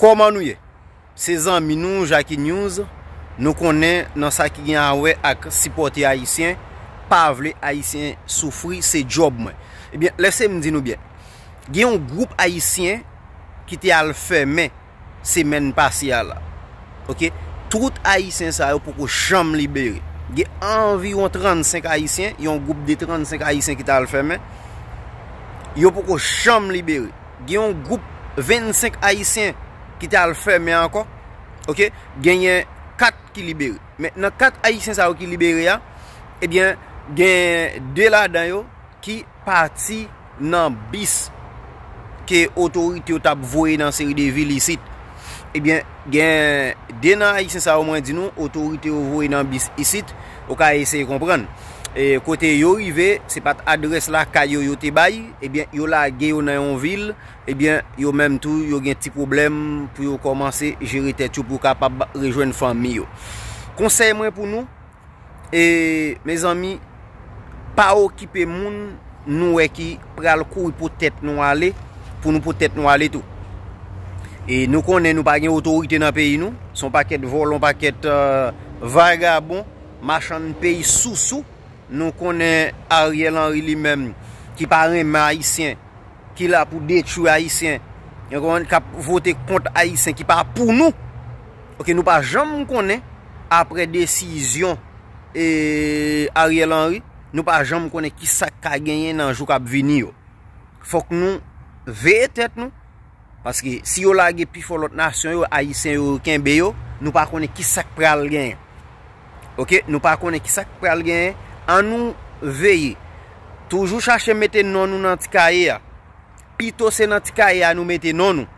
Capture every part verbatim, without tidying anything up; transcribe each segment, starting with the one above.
Kòman nou ye? Se zanmi nou, Jackie News. Nou konnen nan sa ki gen a wè ak sipòte Ayisyen, pa vle Ayisyen soufri, se djòb mwen. Ebyen, lèse m di nou byen. Gen yon gwoup Ayisyen ki te al fèmen semèn pase a la. Oke? Tout Ayisyen sa yo poko janm libere. Gen anviwon trannsenk Ayisyen, yon gwoup de trannsenk Ayisyen ki t al fèmen. Yo poko janm libere. Gen yon gwoup vennsenk Ayisyen ki t al fèmen ankò. Oke? Genyen kat ki libere. Men nan kat Ayisyen sa yo ki libere a, ebyen, gen de ladan yo ki pati nan bis ke otorite yo t ap voye nan seri de vil isit. Ebyen, gen de nan Ayisyen sa yo, mwen di nou, otorite yo voye nan bis isit, ou ka eseye konprann. E kote yo rive, se pa t adrès lakay yo yo te bay, ebyen, yo lage yo nan yon vil, ebyen, yo menm tou, yo gen ti pwoblèm pou yo kòmanse jere tèt yo, pou yo kapab rejwenn fanmi yo. Konsèy mwen pou nou, e, mezanmi, pa okipe moun nou wè ki pral kouri pou tèt nou ale, pou nou pou tèt nou ale tou. E nou konnen nou pa gen otorite nan peyi nou, se yon pakèt vòlò, yon pakèt, euh, vagabon, machann peyi sousou. Nou konnen Ariel Henry li menm, ki pa renmen Ayisyen, ki la pou detwi Ayisyen, yon konprann, k ap vote kont Ayisyen, ki pa pou nou. Oke, nou pa janm konnen, apre desizyon, e, Ariel Henry, nou pa janm konnen ki sa k ka genyen nan jou k ap vini yo. Fòk nou veye tèt nou, paske si yo lage pifò lòt nasyon yo, Ayisyen yo kenbe yo, nou pa konnen ki sa k pral genyen. Oke, nou pa konnen ki sa k pral genyen. An nou veye. Toujou chache mete non nou nan ti kaye a. Pito se nan ti kaye a nou mete non nou.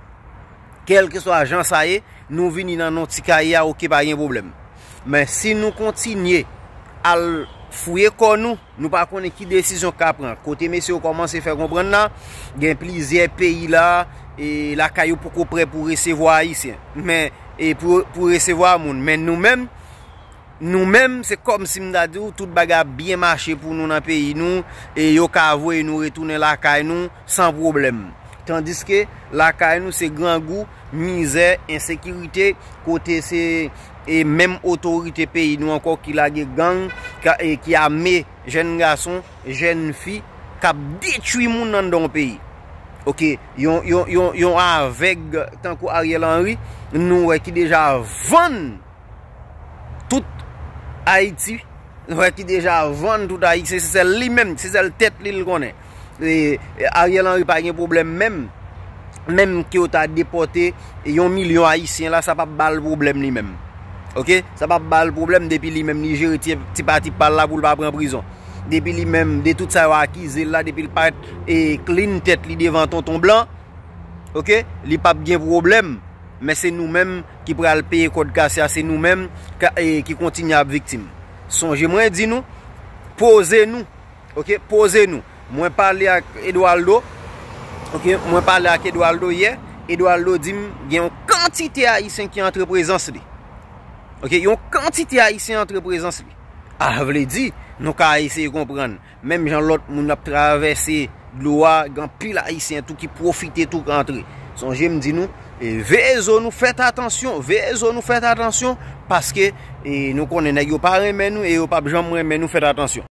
Kèlkeswa jan sa ye, nou vini nan non ti kaye a, oke, pa gen pwoblèm. Men si nou kontinye al fouye kò nou, nou pa konnen ki desizyon k ka pran. Kote mesye yo kòmanse fè konprann la, gen plizyè peyi la, e lakay yo poko prè pou resevwa Ayisyen. Men, e pou, pou resevwa moun. Men nou menm, nou menm, se kòmsi m ta di w, tout bagay ap byen mache pou nou nan peyi nou, e yo ka voye nou retounen lakay nou san pwoblèm. Tandiske lakay nou se grangou, mizè, ensekirite, kote se, e, menm otorite peyi nou ankò ki lage gang, ka, e, ki ame jèn gason, jèn fi, k ap detwi moun anndan yon peyi. Oke, yon, yon, yon, yon avèg tankou Ariel Henry, nou wè ki deja vann tout Ayiti, nou wè ki deja vann tout Ayiti, se sèl li menm, se sèl tèt li l konnen. E, e Ariel Henry pa gen pwoblèm menm, menm ke yo ta depòte yon milyon Ayisyen la, sa p ap ba l pwoblèm li menm. Oke? Sa p ap ba l pwoblèm depi li menm li jere ti, ti pati pa l la pou l pa pran prizon. Depi li menm, de tout sa yo akize l la, depi l parèt, e, clean tèt li devan tonton blan, oke, li p ap gen pwoblèm. Men se nou menm ki pral peye kòd kase a, se nou menm ka, e, ki kontinye ap viktim. Sonje mwen di nou, poze nou, oke, poze nou. Mwen pale ak Eduardo, oke, mwen pale ak Eduardo yè, Eduardo di m gen yon kantite Ayisyen ki antre prezans li. Oke, yon kantite Ayisyen antre prezans li. A vle di, nou ka eseye konprann. Menm jan lòt moun ap travèse dlo a, gen anpil Ayisyen tou ki pwofite tou k antre. Sonje m di nou, e, veye zo nou, fèt atansyon, veye zo nou, fèt atansyon, paske, e, nou konnen nèg yo pa renmen nou e yo p ap janm renmen nou, fèt atansyon.